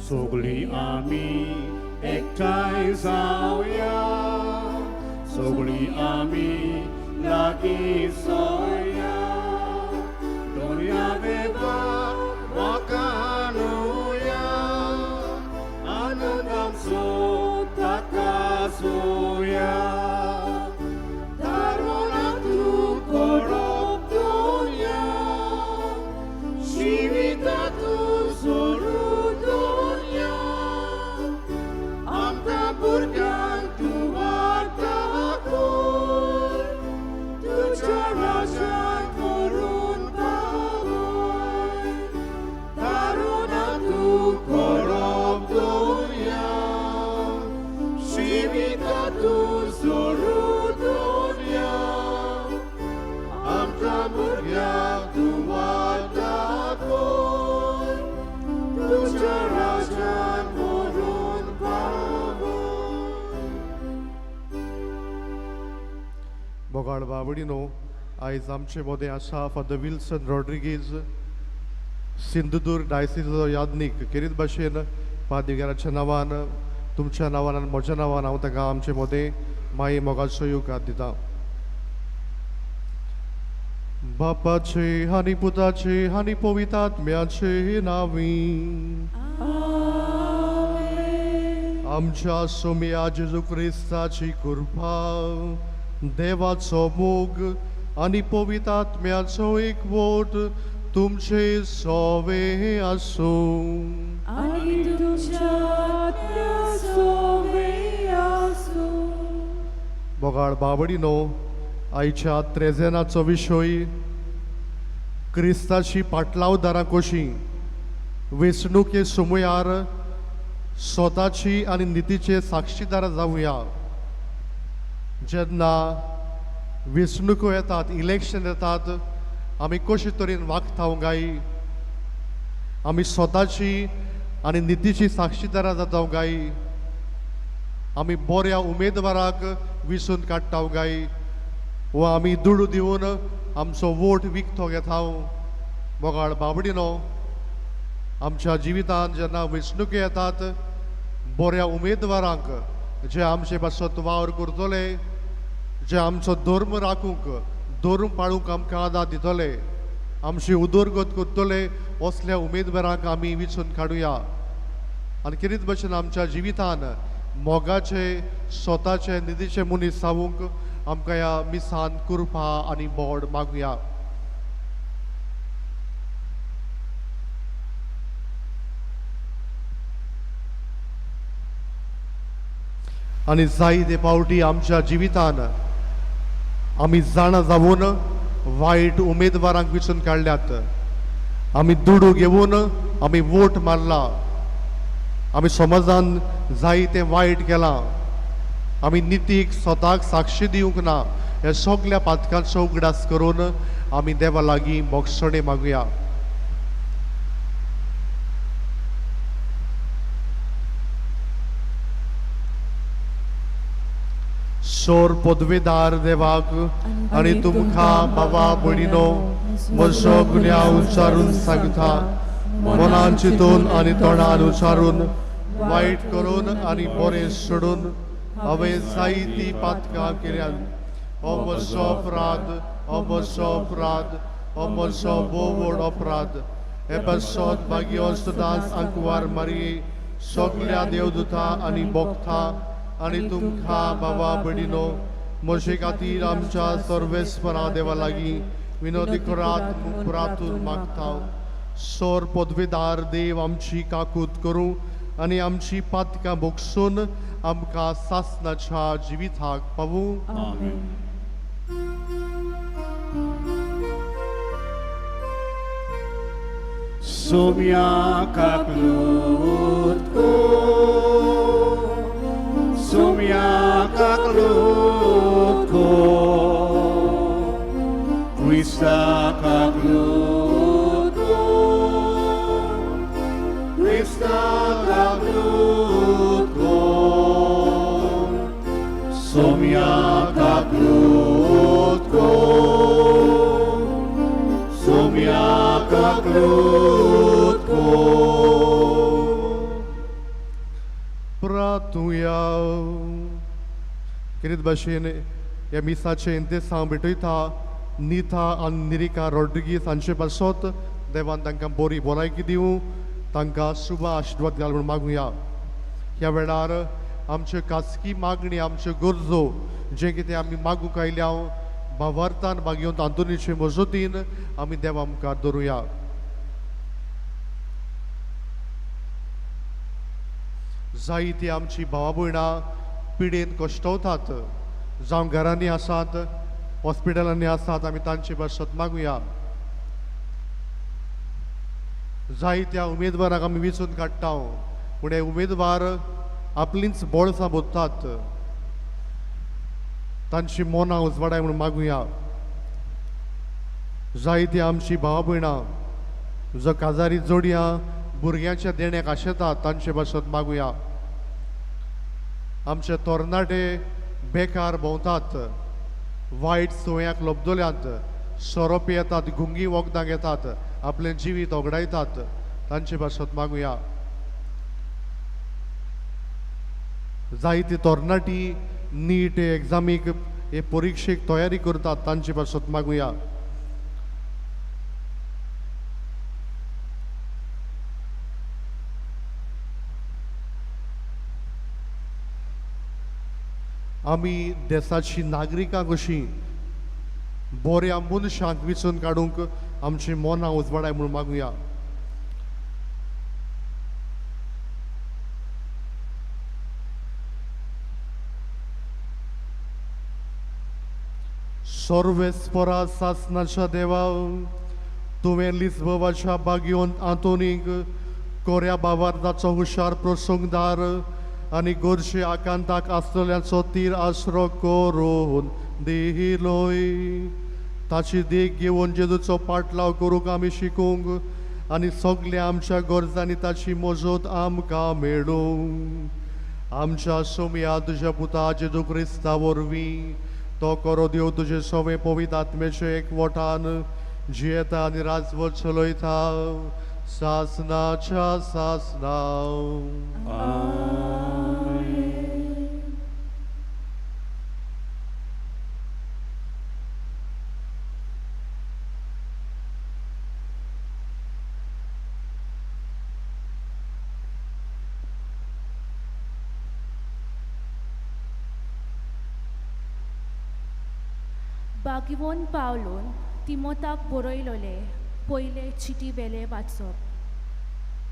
सगळीं आमी एकठांय जावया, सगळीं आमी लागीं सोया, दोनया देवाक वाखाणुया, आनंद आमचो ताका सोया. बोगाळ बावडीनो, आयज आमचे मदें आसा फादर विल्सन रॉड्रिगीज, सिंधुदुर्ग डायसिसचो याज्ञीक. खेरीत भाशेन पादविगाराच्या नांवान, तुमच्या नांवान आनी म्हज्या नांवान हांव ताका आमचे मदें माई मोगाचो येवकार दिता. बापाचे आनी पुताचे आनी पवित्र आत्म्याचे नांवी. आमच्या सोम्या जेजू क्रिस्ताची कृपा, देवाचो मोग आनी पवित्र आत्म्याचो एकवट तुमचे सोवे आसूं. आनी तुमच्या आत्म्या आसूं. बोगाळ बावडीनो, आयच्या त्रेजेनाचो विशय क्रिस्ताची पाटलावदारां कशी वेंचणुके सुमयार स्वताची आनी नितीचे साक्षीदार जावया. जेन्ना वेंचणुको येतात, इलेक्शन येतात, आमी कशे तरेन वागता गाय, आमी स्वताची आनी नितीची साक्षीदारां जाता गाय, आमी बऱ्या उमेदवाराक विसून काडटा गाय, वा आमी दुडू दिवन आमचो वोट विकतो घेता. मोगाळ बाबडीनो, आमच्या जिवितांत जेन्ना वेंचणुको येतात, बऱ्या उमेदवारांक जे आमचे पासत वावर करतले, जे आमचो धर्म राखूंक, धर्म पाळूंक आमकां आदार दितले, आमची उदरगत करतले, असल्या उमेदवारांक आमी विचून काडुया. आनी खेरीत भशेन आमच्या जिवितान मोगाचे, स्वताचे, निधीचे मनीस जावंक आमकां ह्या मिसान कृपा आनी बोड मागुया. आनी जायते फावटी आमच्या जिवितान आमी जाणा जावन वायट उमेदवारांक विचून काडल्यात, आमी दुडू घेवन आमी वोट मारला, आमी समाजान जायतें वायट केलां, आमी नितीक स्वताक साक्षी दिवंक ना. ह्या सगल्या पातकांचो उगडास करून आमी देवा लागीं बोगसणे मागुया. सोर पदवेदार देवाक आनी तुमकां बाबा भयणीनो म्हजो गुन्यांव उच्चारून सांगता, मनान चिंतून आनी तोंडान उच्चारून, वायट करून आनी बरें सोडून हांवें जायतीं पातकां केल्यात. हो म्हजो अपराध, हो म्हजो अपराध, हो म्हजो भोव व्हड अपराध. हे पासत भाग्यवस्त दास आंकवार मारये, सगल्या देवदूता आनी भोगता आनी तुमकां बाबा भयणीनो म्हजे खातीर आमच्या सर्वेस्परा देवा लागीं विनोदी करात प्रातूर मागता. सोर पदवेदार देव आमची काकूत करूं आनी आमची पातकां भोगसून आमकां सासनाच्या जिविताक पावूं. आमेन. सोम्या काकलूत को, सोम्या काकलूत को, क्रिस्ता काकलूत को, क्रिस्ता काकलूत को, सोम्या काकलूत को, सोम्या काकलूत को. जातुया. किरीत भाशेन ह्या मिसाचें इंतेसांव भेटयता नीता आनी निरिका रॉड्रिगीस हांचे पासत देवान तांकां बरी भलायकी दिवं, तांकां शुभ आशिर्वाद घाल म्हूण मागुया. ह्या वेळार आमच्यो खासगी मागणी, आमच्यो गरजो जें कितें आमी मागूंक आयल्या भावार्थान मागून आंतोनीचे मजतीन आमी देवा मुखार दवरुया. जायती आमची भावा भयणां पिडेन कश्टवतात, जावं घरांनी आसात, हॉस्पिटलांनी आसात, आमी तांचे पासत मागुया. जायत्या उमेदवाराक आमी वेंचून काडटा, पूण हे उमेदवार आपलींच बोळसां बोधतात, तांची मनां उजवाडाय म्हूण मागुया. जायती आमची भावा भयणां जो काजारी जोडयां भुरग्यांच्या देण्याक आशेतात तांचे पासत मागुया. आमचे तरणाटे बेकार भोंवतात, वायट संवयांक लब्दल्यात, सोरो पियेतात, गुंगी वखदां घेतात, आपलें जिवीत ओगडायतात, तांचे पासत मागुया. जायती तरणाटी नीट एग्जामीक हे परिक्षेक तयारी करतात, तांचे पासत मागुया. आमी देसाची नागरिकां कशीं बऱ्या मनशांक वेंचून काडूंक आमची मनां उजवाडाय म्हूण मागुया. सर्वेस्परा सासनाच्या देवा, तुवें लिस्बोवाच्या बागयोन आंतोनीक कोऱ्या बावार्दाचो हुशार प्रसंगदार आनी गोरशे आकांताक आसलेल्याचो तीर आसरो करून दिलोय. ताची देख घेवन जेजूचो पाटलाव करूंक आमी शिकूंक आनी सगल्या आमच्या गरजांनी ताची मजत आमकां मेळूं. आमच्या सोमया तुज्या पुता जेजू क्रिस्ता वरवीं तो करो देव तुजे सवे पवित्र आत्म्याचे एकवटान जियेता आनी राजवट चलयता सासनाच्या सासना. बागिवोन पावलोन तिमोताक बरयलोले पयले चिटी वेले वाचप.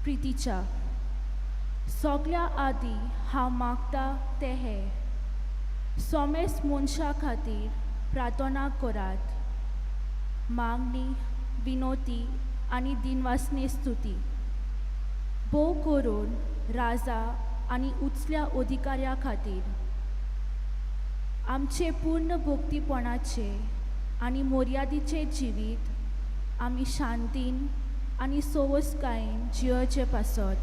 प्रितीच्या सगल्या आदी हांव मागता ते हे सोमेस मनशा खातीर प्रार्थना करात, मागणी, विनोती आनी दिनवासने स्तुती भोव करून राजा आनी उचल्या अधिकाऱ्या खातीर. आमचे पूर्ण भक्तीपणाचे आनी मर्यादीचे जिवीत आमी शांतीन आनी सोवसकायेन जियोचे पासत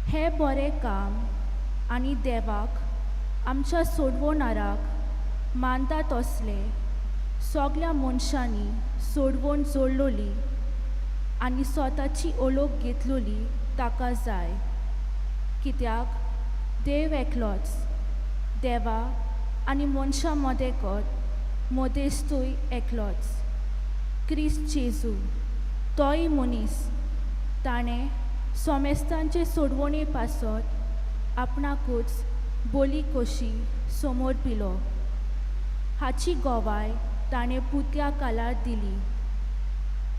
हें बरें काम आनी देवाक आमच्या सोडवणाराक मानता तसले सगल्या मनशांनी सोडवण जोडलोली आनी स्वताची ओळख घेतलोली ताका जाय. कित्याक देव एकलोच देवा आनी मनशां मदें कत मदेस्तूय एकलोच, क्रिस्त जेजू, तोय मनीस. ताणें सोमेस्तांचे सोडवणे पासत आपणाकूच बोली कशी समोर पिलो हाची गवाय ताणें पुतल्या कालार दिली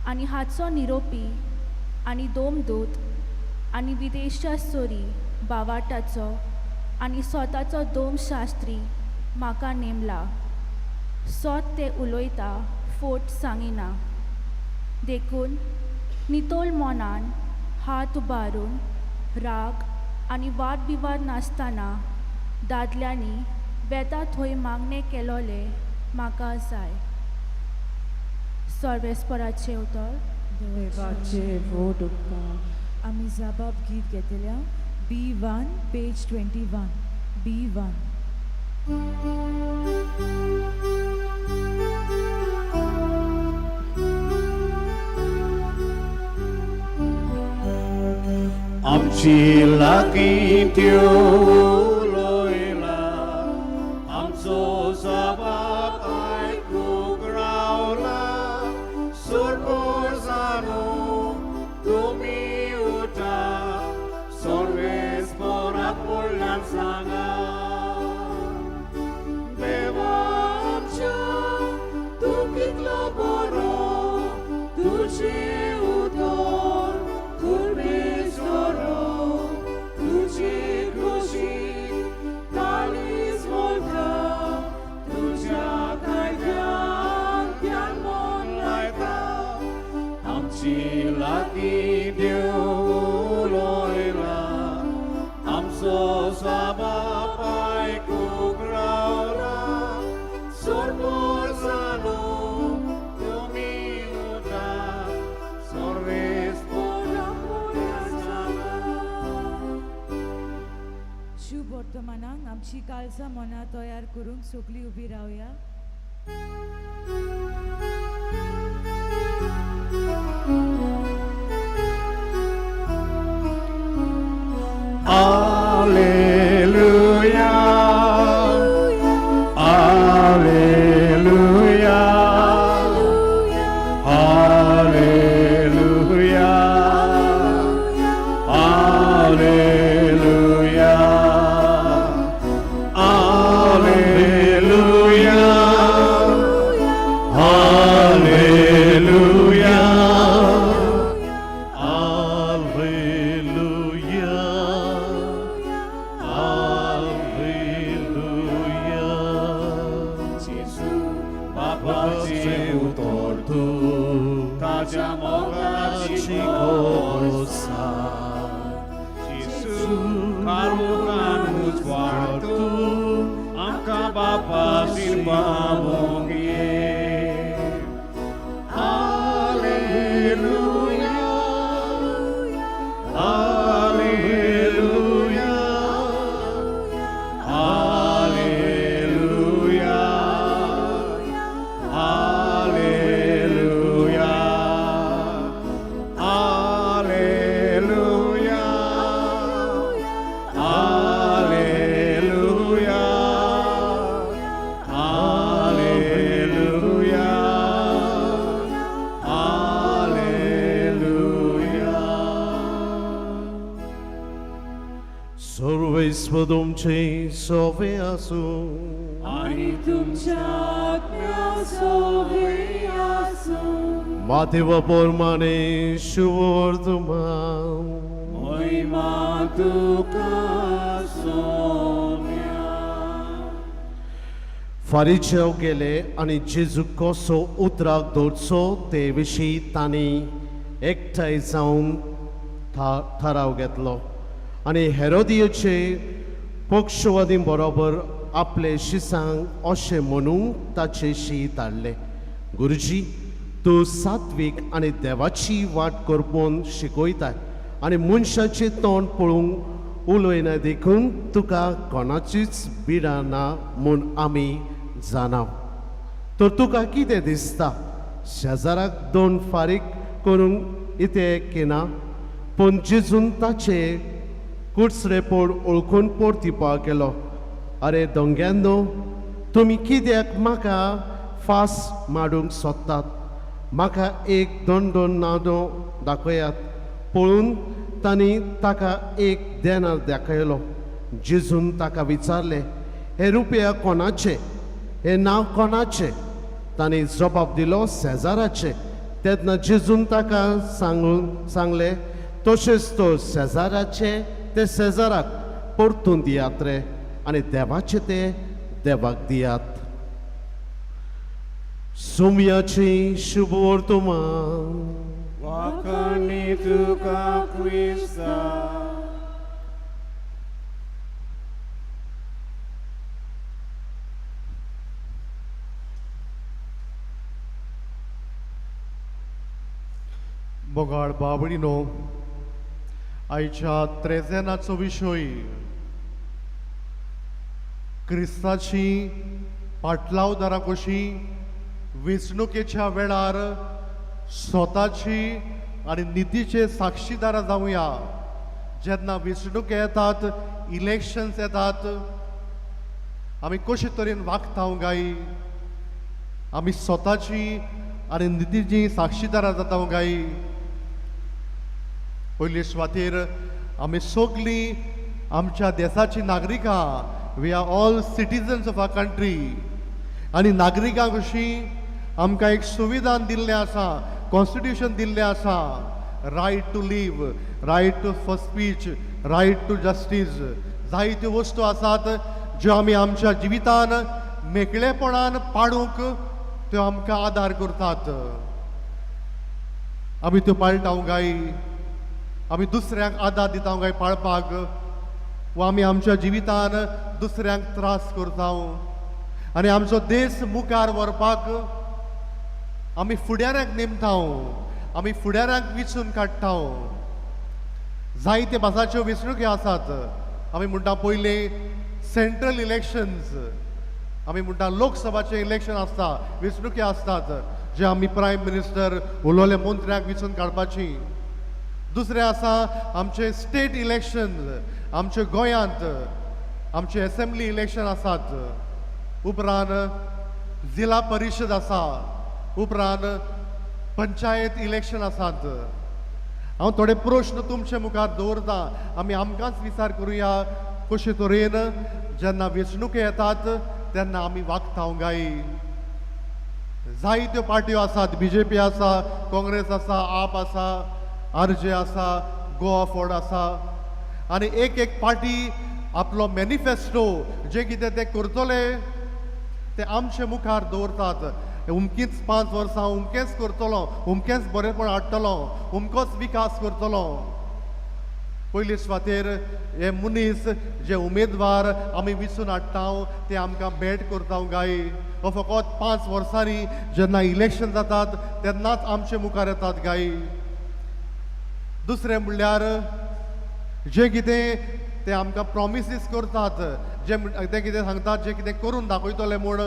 आनी हाचो निरोपी आनी दोमदूत आनी विदेशा सोरी बावाटाचो आनी स्वताचो दोमशास्त्री म्हाका नेमला. सोत ते उलयता, फोट सांगिना. देखून नितोल मनान हात उबारून राग आनी वाद विवाद नासतना दादल्यांनी वेता थंय मागणें केलोलें म्हाका जाय. सर्वेस्पराचें उतर. देवाचे वोट उपकार. आमी जाबाब गीत घेतल्या B1 page 21 B1. आमची लागीं त्यो उलयला आमचो जबाब आयकूंक रावला सुरपोजानो तुमी उठा सर्वेस्पराक व्हडल्यान सांगा देवा आमच्या तूं कितलो बरो तुजें उतर कुर्बेस बरो तुजे खोशी काळीज वळटा तुज्या कायद्यान ध्यान मन लायता आमची लागीं देव उलयला आमचो जबाब आयकूंक रावला सुरपोजानो तुमी उठा सर्वेस्पराक व्हडल्यान सांगा. शुभ वर्तमानाक आमची काळजां मनां तयार करूंक सगळीं उबी रावया. Alleluia. Alleluia. Alleluia. Alleluia. Alleluia. Alleluia. Alleluia. Alleluia. Gesù, बापाचें उतर तूं ताज्या मोगाची खोसा जेजू काळोखान उजवाड तूं आमकां बापा शिरपावंक ये. Alleluia. Alleluia. Alleluia. Alleluia. Alleluia. Alleluia. Alleluia. Alleluia. सर्वेस्पर तुमचे सोवे आसूं. आनी तुमच्या आत्म्या सोवे आसूं. मातेवा पोरमाने शुभवर्तमान. महिमा तुका सोम्या. फारीचेव गेले आनी जेजू कसो उतराक दवरचो ते विशीं तांणी एकठांय जावन थाराव घेतलो आनी हेरोदियोचे पक्षवादी बरोबर आपले शिसांक अशें म्हणूंक ताचे शी धाडले, गुरुजी, तूं सात्वीक आनी देवाची वाट करपून शिकयताय आनी मनशाचें तोंड पळोवंक उलयना, देखून तुका कोणाचीच बिडां ना म्हूण आमी जाणा. तर तुका कितें दिसता, शेजाराक दोन फारीक करूंक इतें केना? पूण जेजून ताचे कुडसरेपण वळखून परतिपा केलो, अरे दोंग्यांनो, तुमी कित्याक म्हाका फास माडूंक सोदतात? म्हाका एक दोन दोन नादो दाखयात. पळोवन तांणी ताका एक देनार दाखयलो. जेजून ताका विचारलें, हे रुपया कोणाचे? हे नांव कोणाचें? तांणी जबाब दिलो, शेजाराचें. तेन्ना जेजून ताका सांगून सांगलें, तशेंच तो शेजाराचें ते शेजाराक परतून दियात रे आनी देवाचें ते देवाक दियात. सोमयाची शुभ वर्तमान. वाखाणी तुका क्रिस्ता. मोगाळ बाबडीनो, आयच्या त्रेजेनाचो विशय क्रिस्ताची पाटलावदारा कशी वेंचणुकेच्या वेळार स्वताची आनी नितीचे साक्षीदारां जावया. जेन्ना वेंचणुके येतात, इलेक्शन्स येतात, आमी कशे तरेन वागता गाय? आमी स्वताची आनी नितीची साक्षीदारां जाता गाय? पयले सुवातेर आमी सगळीं आमच्या देशाची नागरिकां. We are all citizens of our country. आनी नागरिकां कशीं आमकां एक संविधान दिल्लें आसा, कॉन्स्टिट्युशन दिल्लें आसा. Right to live, right to for speech, right to justice, जायत्यो वस्तू आसात ज्यो आमी आमच्या जिवितान मेकळेपणान पाडूंक त्यो आमकां आदार करतात. आमी त्यो पाळटा गाय? आमी दुसऱ्यांक आदार दिता काय पाळपाक, वा आमी आमच्या जिवितान दुसऱ्यांक त्रास करता? आनी आमचो देश मुखार व्हरपाक आमी फुडाऱ्यांक नेमता, आमी फुडाऱ्यांक विचून काडटा. जायते भासाच्यो वेंचणुकी आसात. आमी म्हणटा पयलें सेंट्रल इलेक्शन्स, आमी म्हणटा लोकसभाचें इलेक्शन आसता, वेंचणुकी आसतात जे आमी प्रायम मिनिस्टर उलोवले मंत्र्यांक विचून काडपाची. दुसरें आसा आमचे स्टेट इलेक्शन, आमचे गोंयांत आमचे एसेंब्ली इलेक्शन आसात. उपरांत जिल्हा परिशद आसा, उपरांत पंचायत इलेक्शन आसात. हांव थोडे प्रश्न तुमचे मुखार दवरता, आमी आमकांच विचार करुया, कशे तरेन जेन्ना वेंचणुके येतात तेन्ना आमी वागता गाय? जायत्यो पार्ट्यो आसात. बीजेपी आसा, काँग्रेस आसा, आप आसा, आर जे आसा, गोवा फॉरवर्ड आसा. आनी एक एक पार्टी आपलो मॅनिफेस्टो, जे कितें ते करतले ते आमचे मुखार दवरतात. उमकीच 5 वर्सां उमकेंच करतलो, उमकेंच बरेंपण हाडटलो, उमकोच विकास करतलो. पयले सुवातेर हे मनीस जे उमेदवार आमी विचून हाडटा ते आमकां भेट करता गाय, हो फकत 5 वर्सांनी जेन्ना इलेक्शन जातात तेन्नाच आमचे मुखार येतात गाय? दुसरें म्हणल्यार जे कितें ते आमकां प्रोमिसीस करतात, ते कितें सांगतात, जे कितें करून दाखयतले म्हूण,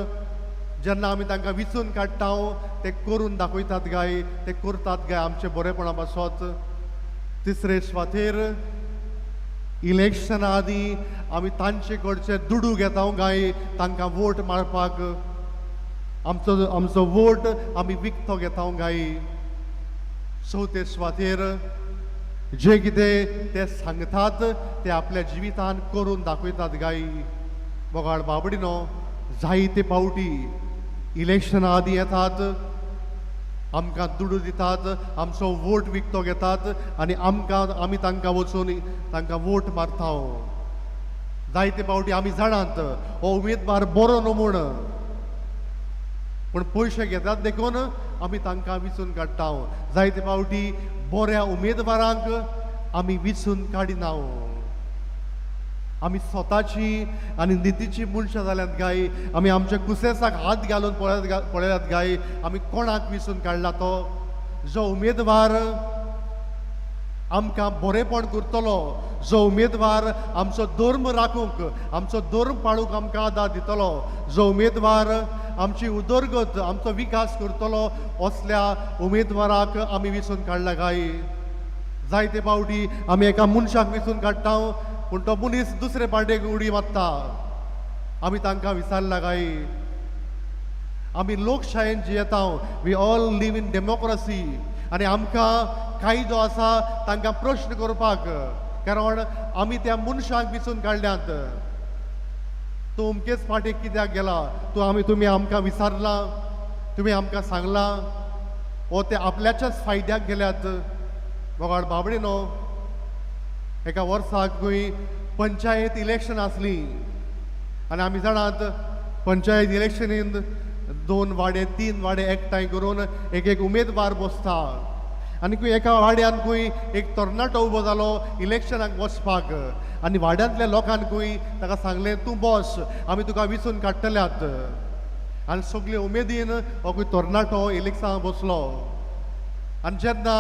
जेन्ना आमी तांकां विचून काडटा ते करून दाखयतात गाय, ते करतात गाय आमचे बरेपणा पासत? तिसरे सुवातेर इलेक्शना आदीं आमी तांचे कडचे दुडू घेता गाय तांकां वोट मारपाक? आमचो आमचो वोट आमी विकतो घेता गाय? चवथे सुवातेर जे कितें ते सांगतात ते आपल्या जिवितान करून दाखयतात गाय? मोगाळ बाबडिनो, जायते पावटी इलेक्शना आदीं येतात, आमकां दुडू दितात, आमचो वोट विकतो घेतात आनी आमकां आमी तांकां वचून तांकां वोट मारता. जायते पावटी आमी जाणात हो उमेदवार बरो न्हू म्हूण, पूण पयशे घेतात देखून आमी तांकां विचून काडटा. जायते पावटी बऱ्या उमेदवारांक आमी विचून काडिना. आमी स्वताची आनी नितीची मनशां जाल्यात गाय? आमी आमच्या कुसेसाक हात घालून पळयत पळयात गाय, आमी कोणाक विचून काडला तो जो उमेदवार आमकां बरेपण करतलो, जो उमेदवार आमचो धर्म राखूंक, आमचो धर्म पाळूंक आमकां आदार दितलो, जो उमेदवार आमची उदरगत, आमचो विकास करतलो, असल्या उमेदवाराक आमी विचून काडला काय? जायते पावटी आमी एका मनशाक विचून काडटा, पूण तो मनीस दुसरे पार्टेक उडी मारता. आमी तांकां विचारला काय? आमी लोकशायेन जियेता. We all live in democracy. आनी आमकां कायदो आसा तांकां प्रश्न करपाक, कारण आमी त्या मनशांक विचून काडल्यात. तूं अमकेच पार्टेक कित्याक गेला? तूं आमी तुमी आमकां विचारलां? तुमी आमकां सांगलां? वो ते आपल्याच्याच फायद्याक गेल्यात? मोगाळ बाबडिनो, एका वर्साक पंचायत इलेक्शन आसली आनी आमी जाणात पंचायत इलेक्शनीन दोन वाडे, तीन वाडे एकठांय करून एक एक उमेदवार बसता. आनी खंय एका वाड्यान खंय एक तरणाटो उबो जालो इलेक्शनाक वचपाक आनी वाड्यांतल्या लोकांक खंय ताका सांगलें, तूं बस, आमी तुका विचून काडटल्यात. आनी सगळे उमेदीन हो खंय तरणाटो इलेक्शनाक बसलो. आनी जेन्ना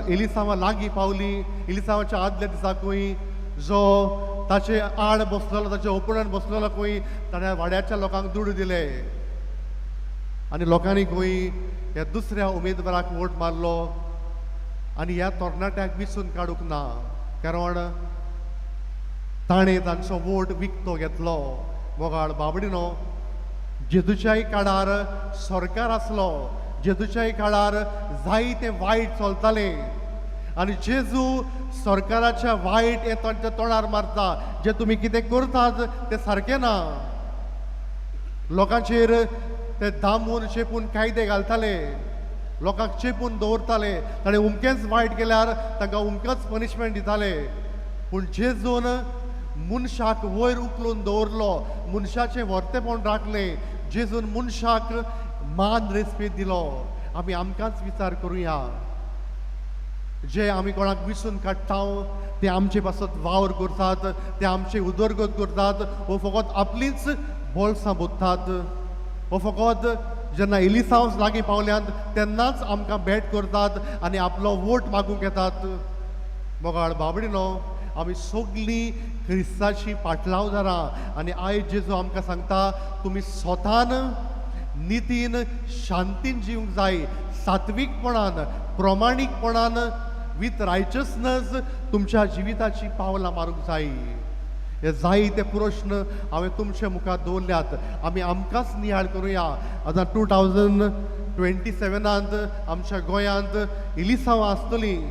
इलिसांवा लागीं पावली, इलिसांवाच्या आदल्या दिसा खंय जो ताचे आड बसलेलो, ताचे ओपोनंट बसलेलो खंय, ताणें वाड्याच्या लोकांक दुडू दिले आनी लोकांनी खंय ह्या दुसऱ्या उमेदवाराक वोट मारलो आनी ह्या तरणाट्याक विचून काडूंक ना. कारण ताणें तांचो वोट विकतो घेतलो. मोगाळ बाबडिनो, जेजूच्याय काळार सरकार आसलो, जेजूच्याय काळार जायते वायट चलतालें आनी जेजू सरकाराच्या वायट हें तांच्या तोंडार मारता. जे तुमी कितें करतात तें सारकें ना. लोकांचेर ते दामून चेपून कायदे घालताले, लोकांक चेपून दवरताले. ताणें उमकेंच वायट केल्यार तांकां उमकेंच पनिशमेंट दिताले. पूण जेजून मनशाक वयर उखलून दवरलो, मनशाचें व्हरतेपण राखलें. जेजून मनशाक मान रेस्पेद दिलो. आमी आमकांच विचार करुया, जे आमी कोणाक विसून काडटा ते आमचे पासत वावर करतात, ते आमचे उदरगत करतात, वो फकत आपलीच बोल्सां बोधतात, वो फकत जेन्ना इलिसांव लागीं पावल्यात तेन्नाच आमकां भेट करतात आनी आपलो वोट मागूंक येतात. मोगाळ बाबडिनो, आमी सगलीं क्रिस्ताची पाटलावदारां आनी आयज जेजू आमकां सांगता, तुमी स्वतान नितीन शांतीन जिवंक जाय, सात्वीकपणान प्रमाणीकपणान विथ रायचसनस तुमच्या जिविताची पावलां मारूंक जाय. हे जायते प्रश्न हांवें तुमचे मुखार दवरल्यात. आमी आमकांच नियाळ करुया. आतां 2027 आमच्या गोंयांत इलिसांवां आसतलीं.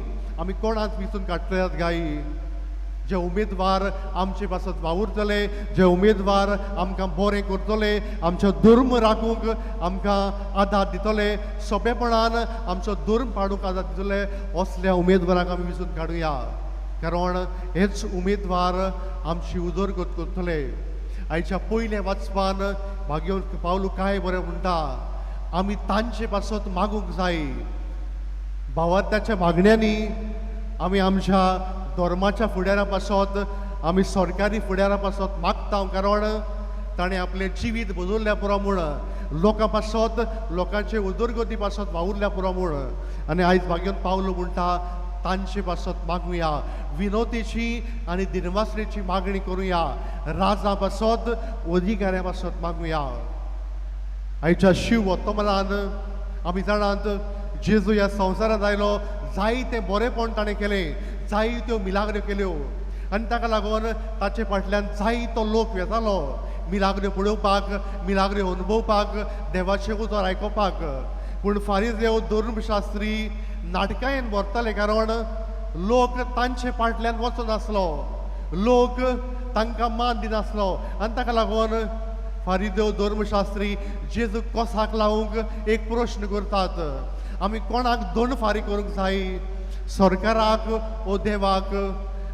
आमी कोणाक विचून काडटल्यात गायी? जे उमेदवार आमचे पासत वावुरतले, जे उमेदवार आमकां बरें करतले, आमचो धर्म राखूंक आमकां आदार दितले, सोंपेपणान आमचो धर्म पाडूंक आदार दितले, असल्या उमेदवारांक आमी विचून काडुया. कारण हेच उमेदवार आमची उदरगत करतले. आयच्या पयल्या वाचपान भाग्यवंत पावलू काय बरें म्हणटा, आमी तांचे पासत मागूंक जाय. भावार्थाच्या मागण्यांनी आमी आमच्या धर्माच्या फुडारा पासत, आमी सरकारी फुडारा पासत मागता. कारण ताणें आपलें जिवीत बदलल्या पुरो म्हूण, लोकां पासत, लोकांचे उदरगती पासत वावुरल्या पुरो म्हूण. आनी आयज भाग्यवंत पावलो म्हणटा, तांचे पासत मागुया, विनोतीची आनी दिनवासरेची मागणी करुया, राजा पासत अधिकाऱ्या पासत मागुया. आयच्या शिव वत्तमलान आमी जाणात, जेजू ह्या संवसारांत आयलो, जायते बरेपण ताणें केलें, जायत्यो मिलाग्र्यो केल्यो आनी ताका लागून ताचे फाटल्यान जायतो लोक वेतालो मिलाग्र्यो पळोवपाक, मिलाग्र्यो अनुभवपाक, देवाचें उतर आयकुपाक. पूण फारीदेव धर्मशास्त्री नाटकायेन व्हरताले, कारण लोक तांचे फाटल्यान वचनासलो, लोक तांकां मान दिनासलो. आनी ताका लागून फारीदेव धर्मशास्त्री जेजू कोसाक लावंक एक प्रश्न करतात, आमी कोणाक दोन फारी करूंक जाय, सरकाराक ओ देवाक?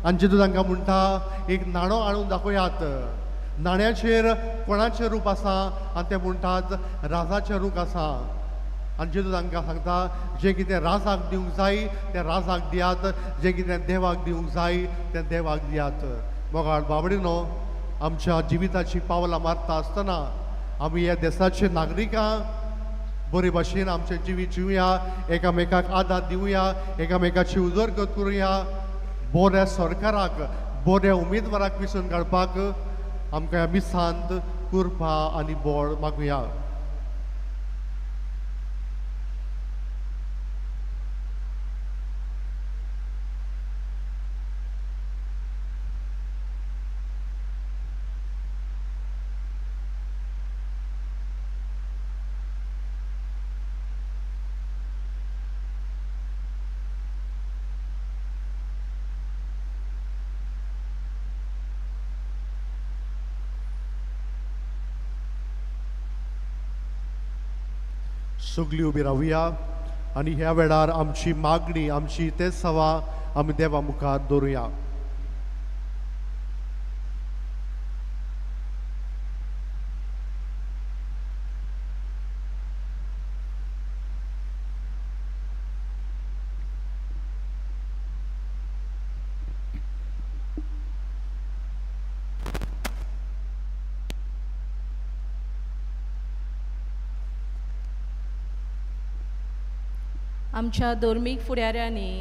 आनी जेजू तांकां म्हणटा, एक नाणो हाडून दाखयात, नाण्याचेर कोणाचें रूप आसा? आनी ते म्हणटात राजाचें रूप आसा. आनी जेजू तांकां सांगता, जें कितें राजाक दिवंक जाय तें राजाक दियात, जें कितें देवाक दिवंक जाय तें देवाक दियात. मोगाळ बाबडिनो, आमच्या जिविताची पावलां मारता आसतना आमी ह्या देसाचे नागरिकां बरे भाशेन आमचें जिवीत जिवया, एकामेकाक आदार दिवया, एकामेकाची उदरगत करुया. बऱ्या सरकाराक, बऱ्या उमेदवाराक विचून काडपाक आमकां ह्या मिसांत कृपा आनी बळ मागुया. सगळीं उबी रावया आनी ह्या वेळार आमची मागणी, आमची ते सवा आमी देवा मुखार दवरुया. आमच्या धर्मीक फुडाऱ्यांनी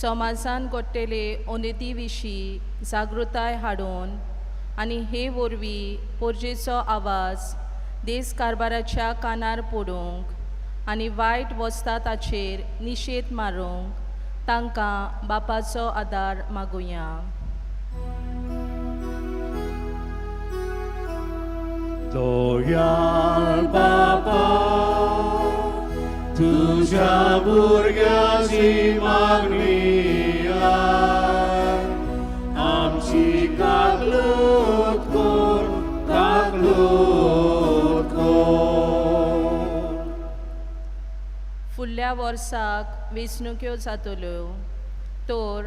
समाजान घडटेले अनिती विशीं जागृताय हाडून आनी हे वरवीं पोरजेचो आवाज देश कारभाराच्या कानार पडूंक आनी वायट वस्ता ताचेर निशेध मारूंक तांकां बापाचो आदार मागुया. दयाळ बापा तुझ्या भुरग्याची मागणी आय आमची कागलूत कर कागलूत कर. फुडल्या वर्साक वेंचणुक्यो जातल्यो तर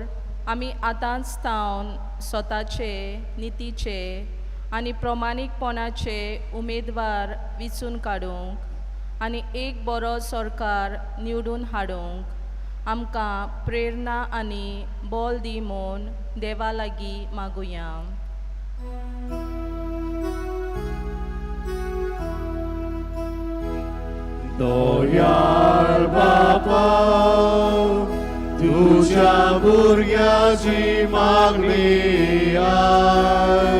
आमी आतांच थावन स्वताचे नितीचे आनी प्रमाणीकपणाचे उमेदवार विचून काडूंक आनी एक बरो सरकार निवडून हाडूंक आमकां प्रेरणा आनी बल दी म्हूण देवा लागीं मागुया. दयाळ बापा तुझ्या भुरग्याची मागणी आय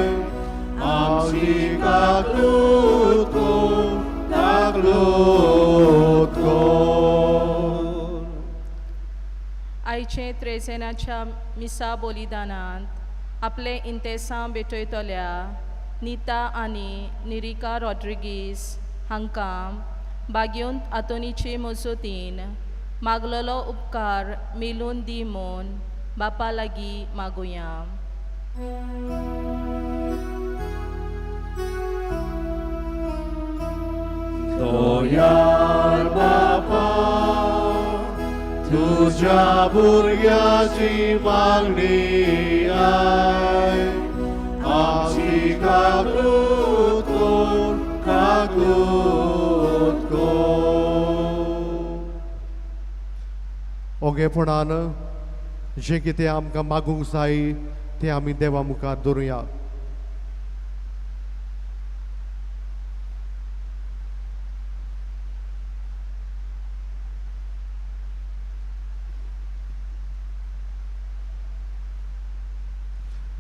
आमची काकूत कर काकूत कर. आयचे त्रेजेनाच्या मिसा बलिदानांत आपले इंतेसां भेटयतल्या नीता आनी निरिका रॉड्रिगीस हांकां बागेवंत आंतोनीचे मजतीन मागलेलो उपकार मेलून दी म्हूण बापा लागीं मागुया. दयाळ बापा तुझ्या भुरग्याची मागणी आय आमची काकूत कर काकूत कर. ओगेपणान जें कितें आमकां मागूंक जाय तें आमी देवा मुखार दवरुया.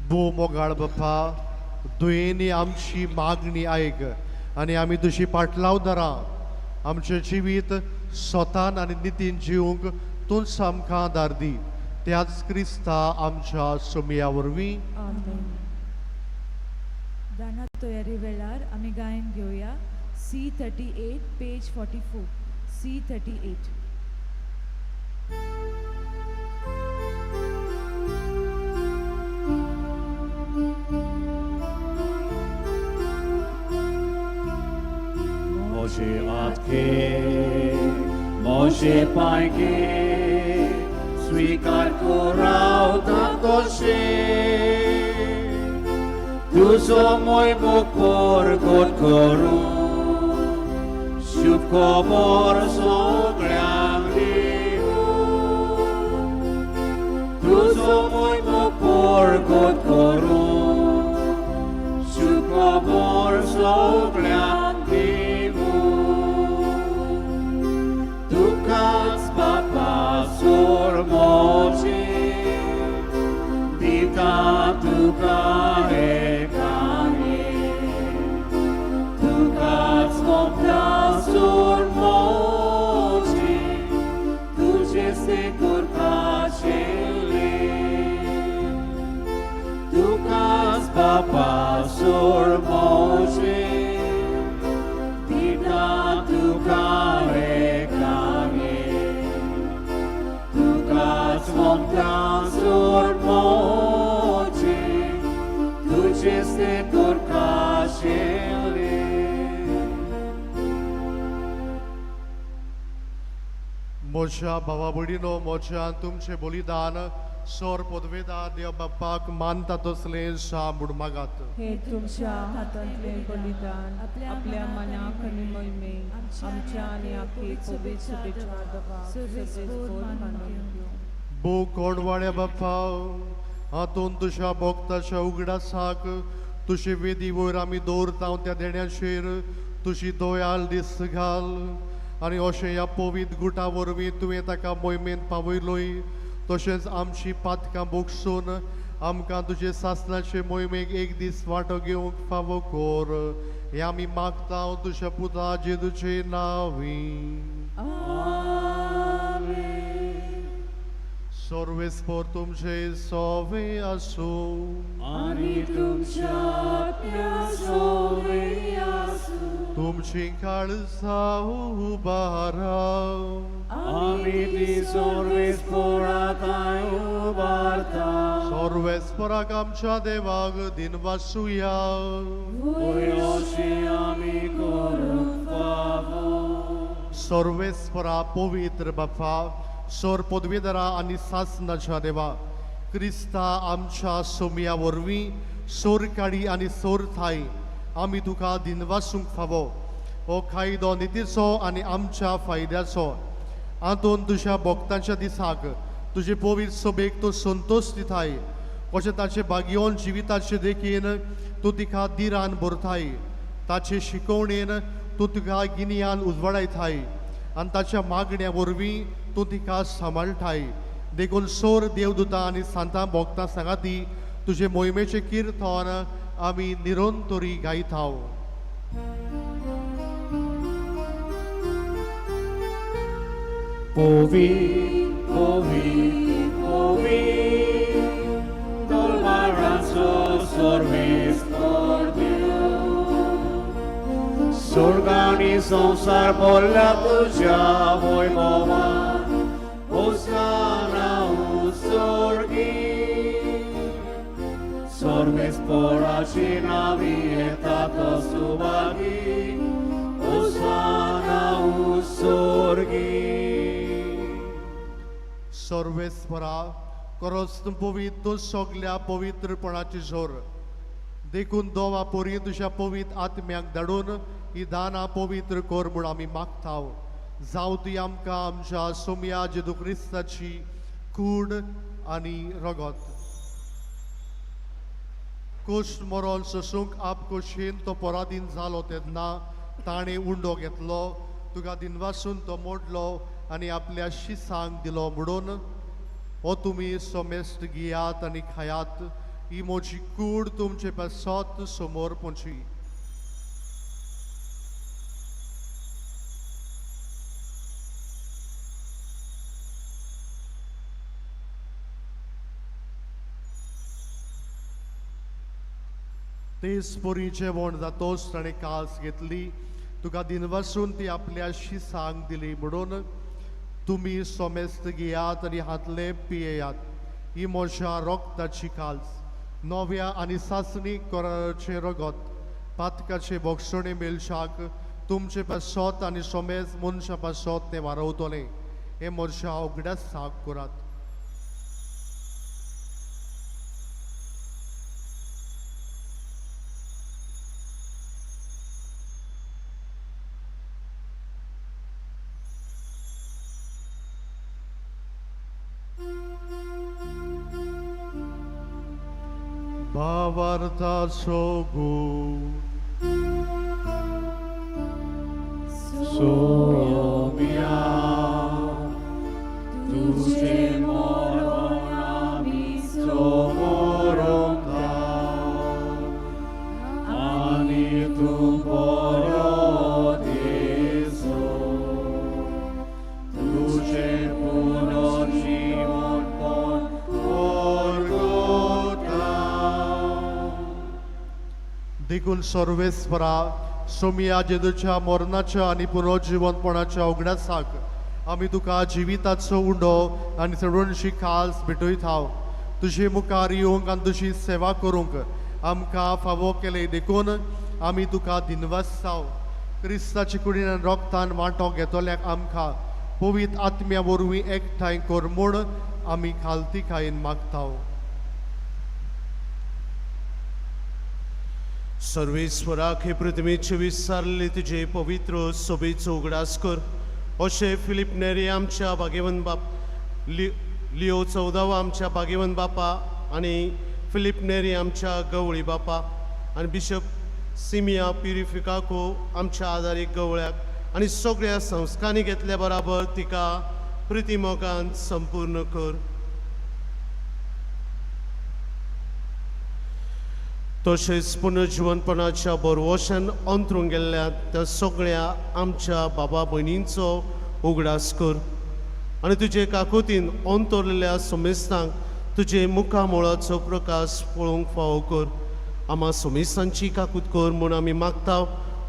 भोव मोगाळ बाप्पा, दुयेंनी आमची मागणी आयक आनी आमी तुजी पाटलावदारां आमचें जिवीत स्वतान आनी नितीन जिवंक तूंच आमकां आदार दी. त्याच क्रिस्ता आमच्या सोमया वरवीं. आमेन. दाना तयारी वेळार आमी गायन घेवया C38 page 44 C38. मोशे आखे मोशे पायके स्वीकार करावता तशे तुजो मोय प्रगट करूं शुभ खबर सगळ्यांक दिवं तुजो मोय प्रगट करूं शुभ खबर सगळ्यांक दिवं तुकाच बापा सोर मोचे दिता तुका एकाने तुकाच ममता सोर मोचे तुझे से करपाचेले तुकाच बापा सोर मोचे दिता तुका एकाने तुकाच ममता सोर मोचे तुझे से करपाचेले. म्हज्या भावा भयणीनो, म्हज्या तुमचें बलिदान सोर पदवेदार देव बाप्पाक मानता तसलें म्हूण मागात. हे तुमच्या हातांतले बलिदान आपल्या मनाक आनी मोहिमेक आमच्या आनी आखी पवित्र सभेच्या देवाक सर्वेस्पोर मानून घेवं. भोव कोडवाड्या बाप्पा, हातून तुज्या भोक्ताच्या उगडासाक तुजे वेदी वयर आमी दवरता त्या देण्याचेर तुजी दयाल दीस घाल आनी अशें ह्या पवित्र गुटा वरवीं तुवें ताका मोहिमेंत पावयलोय. तशेंच आमची पातकां भोगसून आमकां तुजे सासणाचे मोहिमेक एक दीस वांटो घेवंक फावो कर. हें आमी मागता तुज्या पुता जेजूचे नांवी. सर्वेस्पोर तुमचे सोवे आसूं. आनी तुमच्या आत्म्या सोवे आसूं. तुमची काळजां उबारा. आमी ती सर्वेस्पोरा उबारता. सर्वेस्पोराक आमच्या देवाक दिनवासुया. वय अशें आमी करूंक फावो. सर्वेस्परा पवित्र बापा, सोर पदवीधरा आनी सासनाच्या देवा, क्रिस्ता आमच्या सोमया वरवीं सोर काडी आनी सोर थाय आमी तुका दिनवासूंक फावो. हो कायदो नितीचो आनी आमच्या फायद्याचो. आंतून तुज्या भक्तांच्या दिसाक तुजे पवित्र सभेक तूं संतोश दिताय, कशें ताचे भाग्योन जिविताचे देखीन तूं तिका दिरान भरताय. ताचे शिकवणेन तूं तुका गिन्यान उजवाडायताय आनी ताच्या मागण्या वरवीं तूं तिका सांबाळटाय. देखून सोर देवदूतां आनी सांतां भोगतां सांगाती तुजे मोहिमेचें किर्तन आमी निरंतरी गायताव. पवित्र पवित्र पवित्र दरबाराचो सर्वेस्पर देव, स्वर्ग आनी संवसार भरला तुज्या वैभवान. होसाना उत्सर्गी, सर्वेस्पराची नावी येता तो सुभागी. होसाना उत्सर्गी. सर्वेस्परा खरोच तूं पवित्र, तूं सगल्या पवित्रपणाची जोर. देखून दोवा पोरी तुज्या पवित्र आत्म्याक धाडून ही दानां पवित्र कर म्हूण आमी मागताव. जावं ती आमकां आमच्या सोमया जेजू क्रिस्ताची कूड आनी रगत. कुश्ट मरोन सोसूंक आपकोशीन तो पराधीन जालो तेन्ना ताणें उंडो घेतलो, तुका दिनवासून तो मोडलो आनी आपल्या शिसांक दिलो म्हणून, हो तुमी सोमेस्त घेयात आनी खायात, ही म्हजी कूड तुमचे पासत समोर पोची. तेच परी जेवण जातोच ताणें कास घेतली, तुका दिनवासून ती आपल्या शिसांक दिली म्हणून, तुमी सोमेस्त घेयात आनी हातले पियेयात, ही म्हज्या रोगताची काल्स, नव्या आनी सासणी कराचें रगत, पातकाचे भोगसणे मेळशाक तुमचे पासत आनी सोमेज मनशा पासत तें वारवतलें. हें म्हज्या उगडासाक करात. भावार्थाचो गूण. सोम्या तुझे मरण आमी समोरता आनी तूं बरो दिसो, तुझे पुनर्जीवनपण परगटा. देखून सर्वेस्परा सोमया जेजूच्या मरणाच्या आनी पुनर्जिवनपणाच्या उगडासाक आमी तुका जिविताचो उंडो आनी चडूनशी खास भेटयताव. तुजे मुखार येवंक आनी तुजी सेवा करूंक आमकां फावो केले देखून आमी तुका दिनवासाव. क्रिस्ताचे कुडीन आनी रोगतान वांटो घेतल्याक आमकां पवित्र आत्म्या वरवीं एकठांय कर म्हूण आमी खालतीकायेन मागताव. सर्वेस्वराक हे पृथ्वीचे विसारले तुजे पवित्र सोबेचो उगडास कर. अशें फिलीप नेरी आमच्या भागेवन बाप, लिओ 14वो आमच्या भागेवन बापा आनी फिलीप नेरी आमच्या गवळी बापा आनी बिशप सिमिया प्युरिफिकाको आमच्या आदारीक गवळ्याक आनी सगळ्या संस्कारांनी घेतल्या बराबर तिका प्रितीमोगान संपूर्ण कर. तशेंच पुनर्जिवनपणाच्या बरवशान अंतरूंक गेल्ल्या त्या सगळ्या आमच्या बाबा भयणींचो उगडास कर. आनी तुजे काकुतीन अंतरलेल्या समेस्तांक तुजे मुखामळाचो प्रकाश पळोवंक फावो कर. आमा समेस्तांची काकूत कर म्हूण आमी मागता.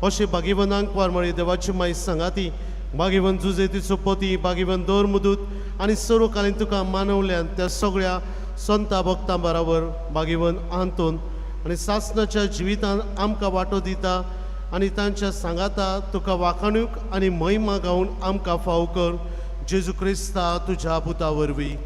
अशें भागीवनांक वारमारी देवाची माय सांगाती भागीवन जुजे तिचो पती भागीवन धर्मदूत आनी सर्वकालीन तुका मानवल्यान त्या सगळ्या संता भक्तां बराबर भागीवन आंतोन आनी सासणाच्या जिवितान आमकां वांटो दिता आनी तांच्या सांगाता तुका वाखाणूक आनी महिमा गावन आमकां फाव कर. जेजू क्रिस्ता तुज्या पुता वरवीं.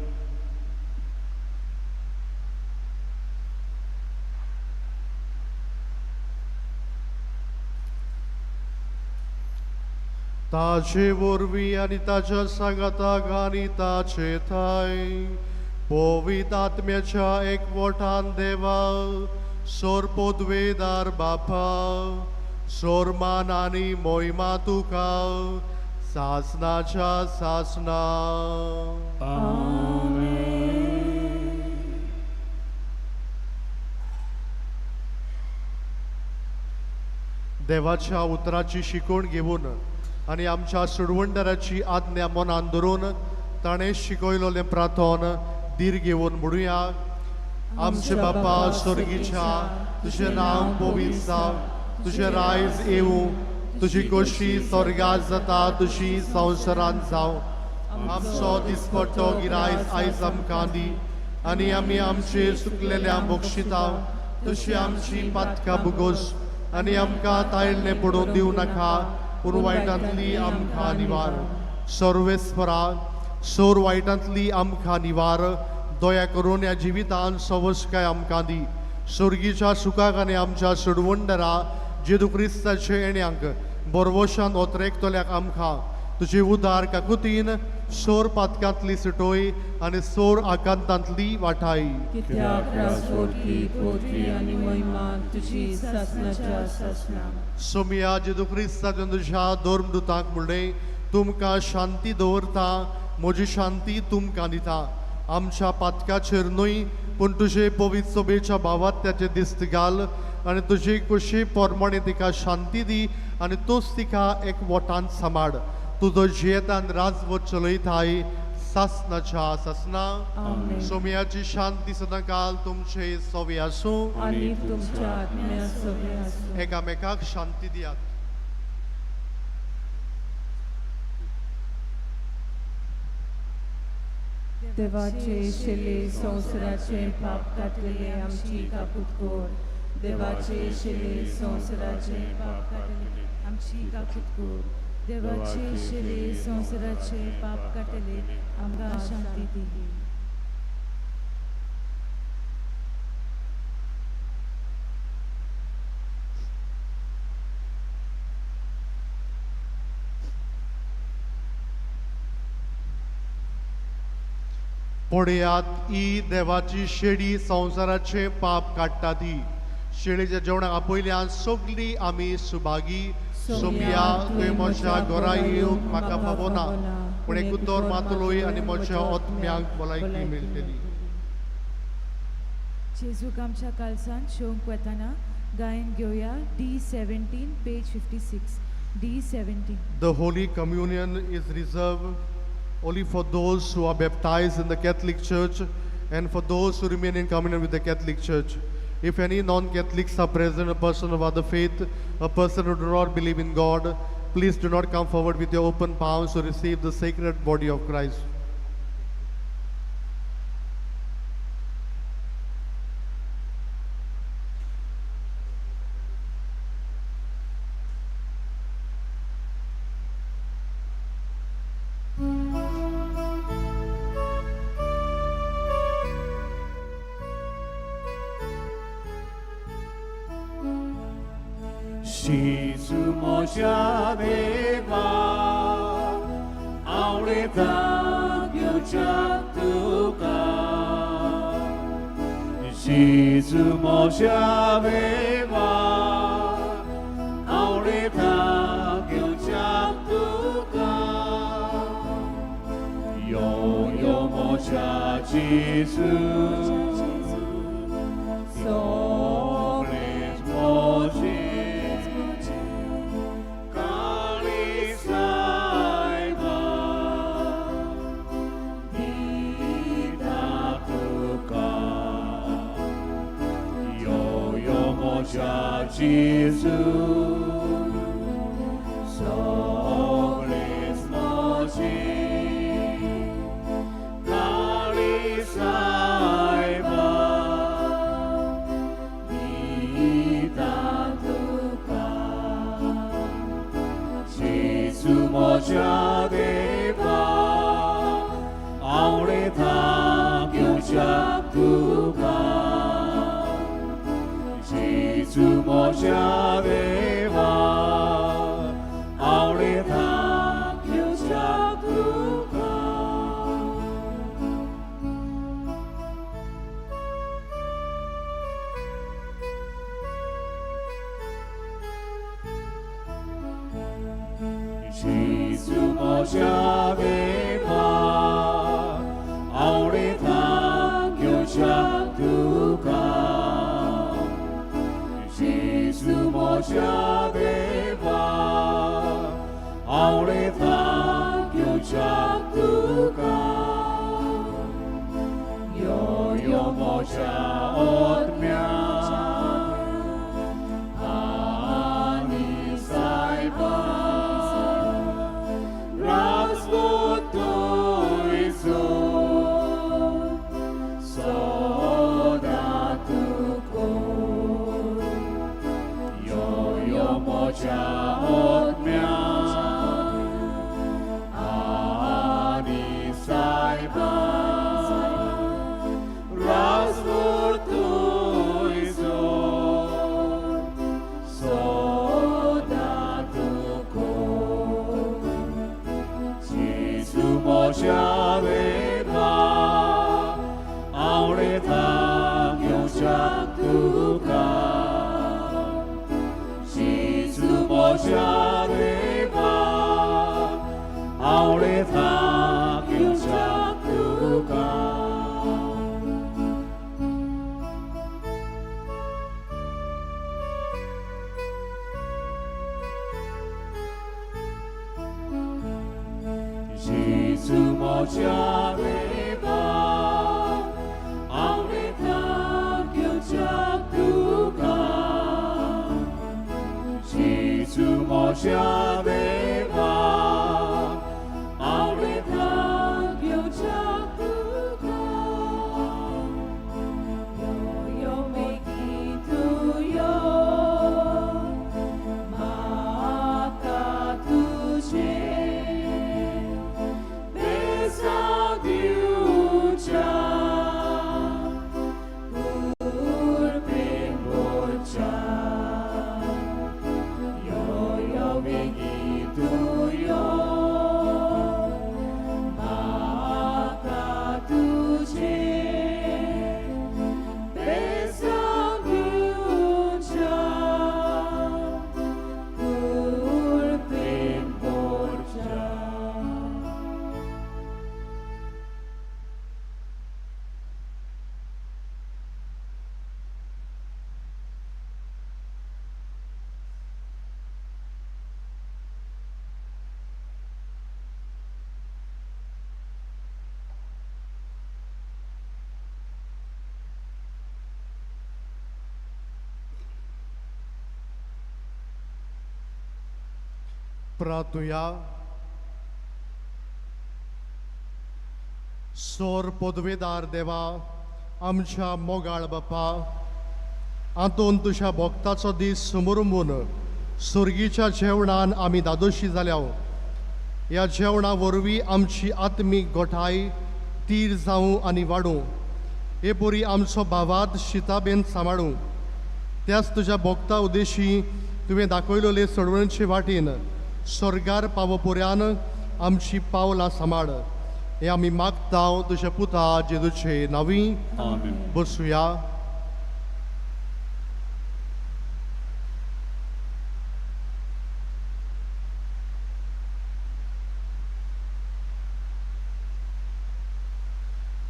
ताचे वरवीं आनी ताच्या सांगाताक आनी ताचे थाय पवित्र आत्म्याच्या एकवटान देवा सोर पदवेदार बापा सोरमान आनी मोहिमा तुका सासनाच्या सासना. देवाच्या उतराची शिकवण घेवन आनी आमच्या सुडवंडराची आज्ञा मनान धरून ताणें शिकयलेलें प्रार्थन धीर घेवन म्हणुया. आमचे बापा स्वर्गीच्या, तुजें नांव पवित्र जावं, तुजें रायज येवं, तुजी खोशी स्वर्गात जाता तुजी संवसारांत जावं. आमचो दिसपट्टो गिरायज आयज आमकां दी आनी आमी आमचे सुकलेल्या बक्षिता तशी आमची पातकां भुगोस आनी आमकां तायल्लें पडोवन दिवं नाका पूण वायटांतली आमकां निवार. सर्वेस्परा सोर वायटांतली आमकां निवार. दया करून ह्या जिवितान सवसकाय आमकां दी. स्वर्गीच्या सुखाक आनी आमच्या सोडवणदारा जेजू क्रिस्ताचे येण्यांक बरवशान ओतरेकतल्याक आमकां तुजी उदार काकुतीन सोर पातकांतली सुटोय आनी सोर आकांतांतली वाठाय. कित्याक राजवटकी पदवी आनी महिमा तुजी सासणाच्या सासणा. सोमिया जेजू क्रिस्ताच्या तुज्या धर्मदुतांक म्हणलें, तुमकां शांती दवरता, म्हजी शांती तुमकां दिता. आमच्या पातकाचेर न्हय पूण तुजे पवित्र सभेच्या भावात्याचे दिस्त घाल आनी तुजी कुशी प्रमाणे तिका शांती दी आनी तूंच तिका एक वटान सांबाळ. तुजो जियेतान राजवट चलयताय सासनाच्या सासना. सोमियाची शांती सदांकाल तुमचे सवे आसूं आनी तुमच्या आत्म्या सवे आसूं. एकामेकाक शांती दियात. देवाचे शिले संवसाराचे पाप काडलेले आमची काकूत कर. देवाचे शिले संवसाराचे पाप काडटले आमची काकूत कर. देवाचे शिले संवसाराचे पाप काडटले आमकां शांती दी. पळयात ही देवाची शेडी संवसाराचे पाप काडटा ती. शेळीच्या जेवणाक आपयल्यान सगळीं आमी सुभागी. सोमिया तुवें म्हज्या घरा येवंक म्हाका फावना पूण एक उतर मातलोय आनी म्हज्या आत्म्याक भलायकी मेळटली. जेजूक आमच्या कालसान शेवंक वतना गायन घेवया D17 page 56. D17. The Holy Communion is reserved only for those who are baptized in the Catholic Church and for those who remain in communion with the Catholic Church. If any non-Catholics are present, a person of other faith, a person who do not believe in God, please do not come forward with your open palms to receive the sacred body of Christ. Jésus mon cher Deva, आवडता घेवच्या तुका. Jésus mon cher Deva, आवडता घेवच्या तुका. यो यो mon cher Jésus, sobles moji. मोज्या जेजू सगळेच मोजी काळी सायबा दिता तुका जेजू मोज्या देवा आवडता घेवच्याक तुका जेजू मोज्या देवा आवडता घेवच्याक तुका. जेजू मोज्या देवा आवडता घेवच्याक तुका जेजू मोज्या देवा आवडता घेवच्याक तुका यो यो मोज्या आत्म्या आनी सायबा राजपूत तुयचो सदां तुको यो यो मोज्या आत्म्या आनी सायबा राजपूत तुयचो सदां तुको जेजू मोज्या देवा आवडता घेवच्याक तुका जेजू मोज्या देवा आवडता घेवच्याक तुका. जेजू मोज्या देवा आवडता घेवच्याक तुका जेजू मोज्या देवा आवडता घेवच्याक तुका यो यो मेगी तूं यो म्हाका तुजें बेसांव दिवच्या कुरपेन भरच्या यो यो बेगी तूं यो म्हाका तुजें बेसांव दिवच्या कुरपेन भरच्या. प्रार्थुया. सोर पदवेदार देवा, आमच्या मोगाळ बापा, आंतोन तुज्या भक्ताचो दीस समोरमून सुर्गीच्या जेवणान आमी दादोशी जाल्या. ह्या जेवणा वरवीं आमची आत्मीक गोठाय तीर जावं आनी वाडूं. हे परी आमचो भावात शिताबेन सांबाळूं. त्याच तुज्या भक्ता उद्देशी तुवें दाखयलेले सोडवणचे वाटेन स्वर्गार पावपुऱ्यान आमची पावलां सांबाळ. हे आमी मागता तुज्या पुता जेजूचे नांवी. आमेन. बसुया.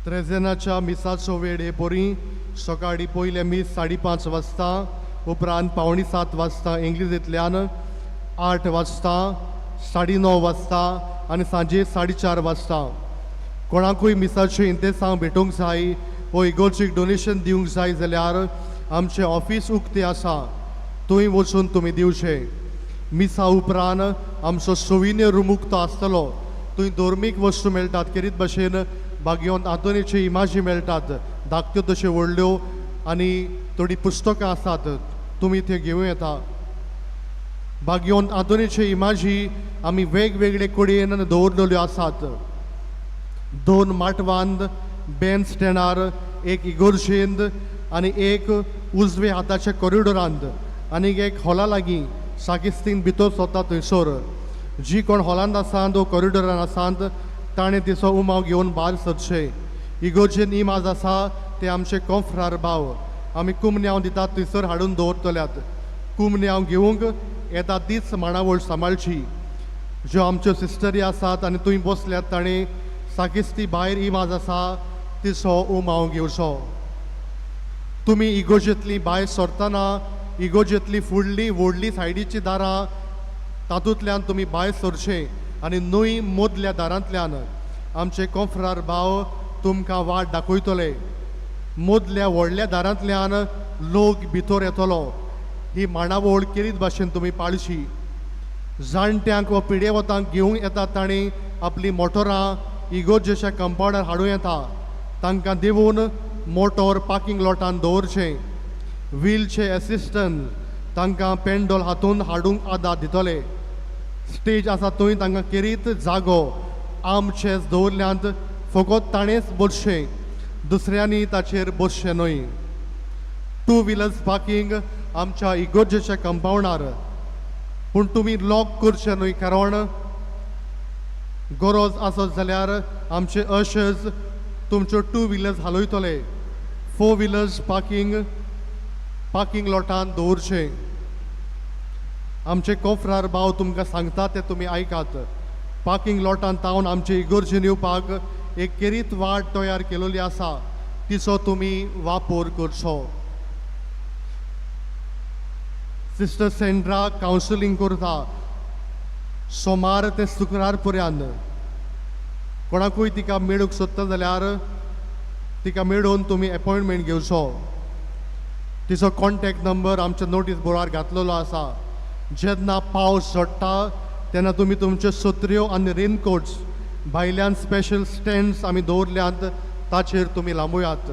त्रेजेनाच्या मिसाचो वेळ हे परी: सकाळी पयलें मीस 5:30 वाजता, उपरांत 6:45 वाजता इंग्लिजींतल्यान, 8 वाजता, 9:30 वाजता आनी सांजे 4:30 वाजता. कोणाकूय मिसाचें इंतेसांव भेटूंक जाय वो इगोर्जीक डोनेशन दिवंक जाय जाल्यार आमचें ऑफीस उक्तें आसा, थंय वचून तुमी दिवचें. मिसा उपरांत आमचो सोविन्य रूम उक्तो आसतलो, थंय धर्मीक वस्तू मेळटात, खेरीत भशेन बागयोन आंतोनीच्यो इमाजी मेळटात, धाकट्यो तश्यो व्हडल्यो, आनी थोडीं पुस्तकां आसात, तुमी त्यो घेवं येता. बागयोन आंतोनीच्यो इमाजी आमी वेगवेगळे कडेन दवरलेल्यो आसात. 2 माटवांत बँड स्टँडार, एक इगोर्जेंत आनी एक उजवे हाताच्या कॉरिडोरांत आनी एक हॉला लागीं साकिस्तीन भितर सरता थंयसर. जी कोण हॉलांत आसात वो कॉरिडोरान आसात ताणें तिचो उमाव घेवन भायर सरचें. इगोर्जेन इमाज आसा ते आमचे कोंफ्रार भाव आमी कुमन्यांव दितात थंयसर हाडून दवरतल्यात. कुमन्यांव घेवंक येता तीच मांडावळ सांबाळची. ज्यो आमच्यो सिस्टरी आसात आनी थंय बसल्यात ताणें साकिस्ती भायर इमाज आसा तिचो उमाव घेवचो. तुमी इगोर्जेंतली भायर सरतना इगोर्जेंतली फुडली व्हडली सायडीची दारां तातूंतल्यान तुमी भायर सरचें आनी न्हय मदल्या दारांतल्यान. आमचे कोंफ्रार भाव तुमकां वाट दाखयतले. मदल्या व्हडल्या दारांतल्यान लोक भितर येतलो. ही मांडावळ केरीत भाशेन तुमी पाळची. जाणट्यांक वा पिडेवतांक घेवंक येतात तांणी आपलीं मोटरां इगोर्जेच्या कंपावंडार हाडूं येता. तांकां देवून मोटोर पार्किंग लॉटान दवरचें. व्हीलचेर एसिस्टंट तांकां पेंडोल हातून हाडूंक आदार दितले. स्टेज आसा थंय तांकां केरीत जागो आमचेच दवरल्यांत, फकत ताणेंच बसचें, दुसऱ्यांनी ताचेर बसचें न्हय. 2 व्हिलर्स पार्किंग आमच्या इगोर्जेच्या कंपावंडार, पूण तुमी लॉक करचें न्हय, कारण गरज आसत जाल्यार आमचे अशर्स तुमच्यो 2 व्हिलर्स हालयतले. 4 व्हिलर्स पार्किंग लॉटान दवरचें. आमचे कोफ्रार भाव तुमकां सांगता ते तुमी आयकात. पार्किंग लॉटान तावन आमचे इगोर्जेन येवपाक एक केरीत वाट तयार केलेली आसा, तिचो तुमी वापर करचो. सिस्टर सेंड्रा कावन्सिलींग करता सोमार ते शुक्रार पर्यंत. कोणाकूय तिका मेळूंक सोदता जाल्यार तिका मेळून तुमी एपॉयंटमेंट घेवचो. तिचो कॉन्टॅक्ट नंबर आमच्या नोटीस बोर्डार घातलेलो आसा. जेन्ना पावस झडटा तेन्ना तुमी तुमच्यो सत्र्यो आनी रेनकोट्स भायल्यान स्पेशल स्टँड्स आमी दवरल्यात ताचेर तुमी लांबयात.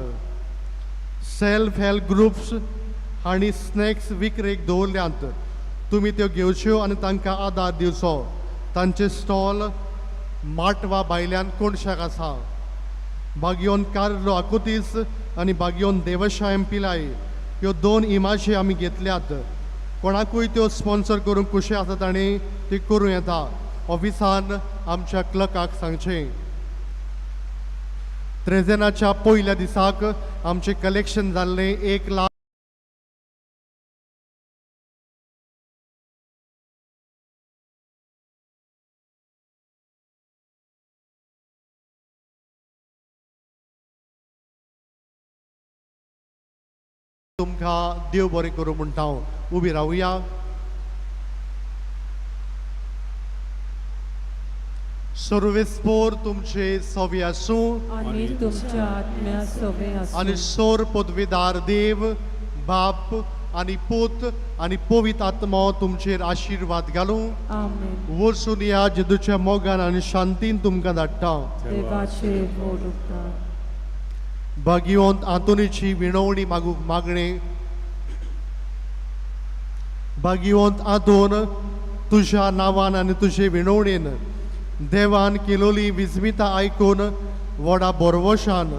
सेल्फ हेल्प ग्रुप्स हांणी स्नॅक्स विक्रेक दवरल्यात, तुमी त्यो घेवच्यो आनी तांकां आदार दिवचो. तांचे स्टॉल माटवा भायल्यान कोणशाक आसा. बागयोन कार्लो आकुतीस आनी बागयोन देवशायम पिलाय ह्यो 2 इमाजी आमी घेतल्यात. कोणाकूय त्यो स्पॉन्सर करूंक खुशी आसा तांणी ती करूं येता. ऑफिसान आमच्या क्लर्काक सांगचें. त्रेजेनाच्या पयल्या दिसाक आमचें कलेक्शन जाल्लें 1 लाख तुमकां देव बरें करूं म्हणटा हांव. उबी रावया. सर्वेस्पोर तुमचे सवे आसूं आनी तुमच्या आत्म्या सवे आसूं. आनी सोर पदवीदार देव बाप आनी पूत आनी पवित्र आत्मो तुमचेर आशिर्वाद घालूं. आमेन. वचून ह्या जेजूच्या मोगान आनी शांतीन तुमकां धाडटा. देवाचे व्हड उपकार. भाग्यवंत आंतोनीची विणवणी मागूंक मागणें. भाग्यवंत आंतोन तुज्या नांवान आनी तुजे विणवणेन देवान केलोली विस्मिता आयकून व्हडा बोरवशान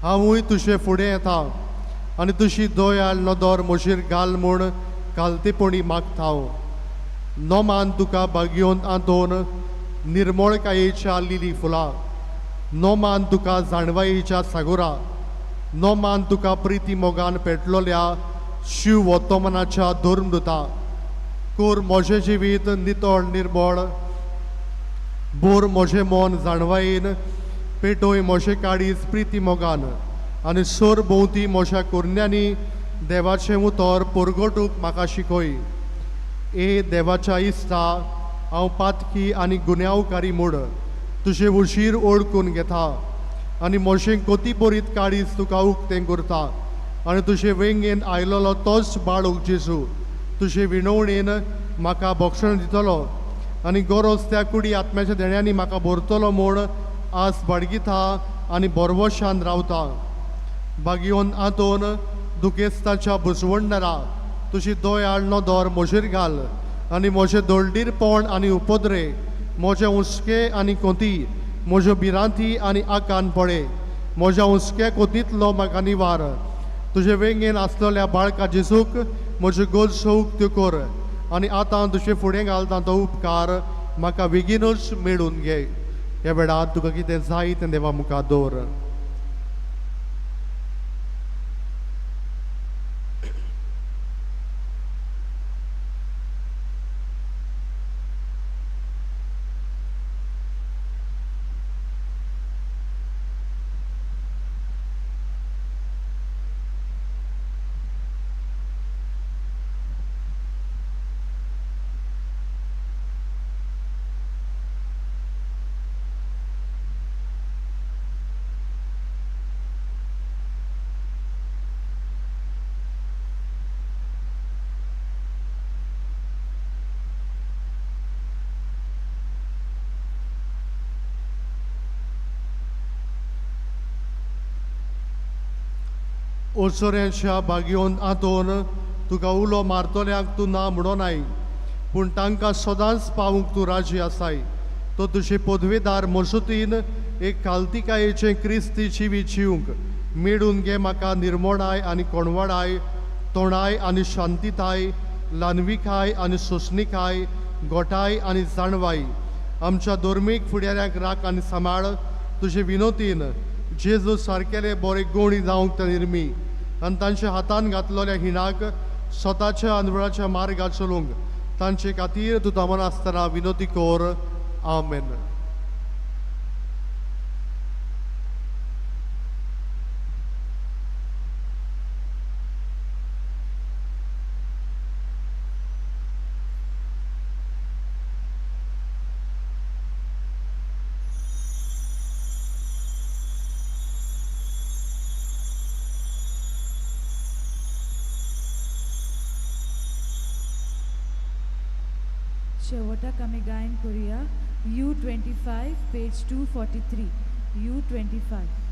हांवूय तुजे फुडें येता आनी तुजी दयाळ नदर म्हजेर घाल म्हूण कालतेपणी मागता हांव. नोमान तुका भाग्यवंत आंतोन निर्मळकायेच्या लिली फुलां, नोमान तुका जाणवायेच्या सागोरा, नोमान तुका प्रिती मोगान पेटलोल्या शिव वोतोमनाच्या धर्मदुता. कोर म्हजें जिवीत नितळ निर्मळ, बोर म्हजें मन जाणवायेन, पेटोय म्हजें काळीज प्रिती मोगान आनी सोर भोंवती म्हज्या कुरण्यांनी देवाचें उतर परगटूंक म्हाका शिकय. ए देवाच्या इश्टा, हांव पातकी आनी गुन्यांवकारी म्हूण तुजें उशीर ओळखून घेता आनी म्हजें कोतीबरीत काळीज तुका उक्तें करता. आनी तुजे वेंगेन आयलोलो तोच बाळूक जेजू तुजे विणवणेन म्हाका भक्षण दितलो आनी गरज त्या कुडी आत्म्याच्या देण्यांनी म्हाका भरतलो म्हूण आज बाळगिता आनी बोरवशान रावता. बागियोन आंतोन दुखेस्ताच्या बुजवणदारा तुजी दयाळ नदर म्हजेर घाल आनी म्हजें दळडीरपण आनी उपद्रे म्हजे हुस्के आनी कोती म्हज्यो भिरांती आनी आकान पळे म्हज्या हुस्क्या कोतींतलो म्हाका निवार. तुजे वेंगेन आसलेल्या बाळका जेजूक म्हज्यो गरजो उक्त्यो कर आनी आतां तुजे फुडें घालता तो उपकार म्हाका बेगीनूच मेळून घे. ह्या वेळार तुका कितें जाय तें देवा मुखार दवर. ओसोऱ्यांच्या बागयोन आंतोन तुका उलो मारतल्यांक तूं ना म्हणोनाय पूण तांकां सदांच पावूंक तूं राजी आसाय. तो तुजे पदवेदार मजतीन एक कालतिकायेचें क्रिस्ती जिवीत जिवंक मेळून घे म्हाका निर्मोणाय आनी कोणवाडाय तोणाय आनी शांतिताय ल्हानविकाय आनी सोंसणिकाय गोठाय आनी जाणवाय. आमच्या धर्मीक फुडाऱ्यांक राख आनी सांबाळ तुजे विनोतीन जेजू सारकेले बरे गोणी जावंक ते निर्मी आनी तांच्या हातान घातलेल्या हिणाक स्वताच्या अनवळाच्या मार्गार चलूंक तांचे खातीर तूं दमन आसतना विनोती कर. आमेन. शेवटाक आमी गायन करुया U 25 page 243 U 25.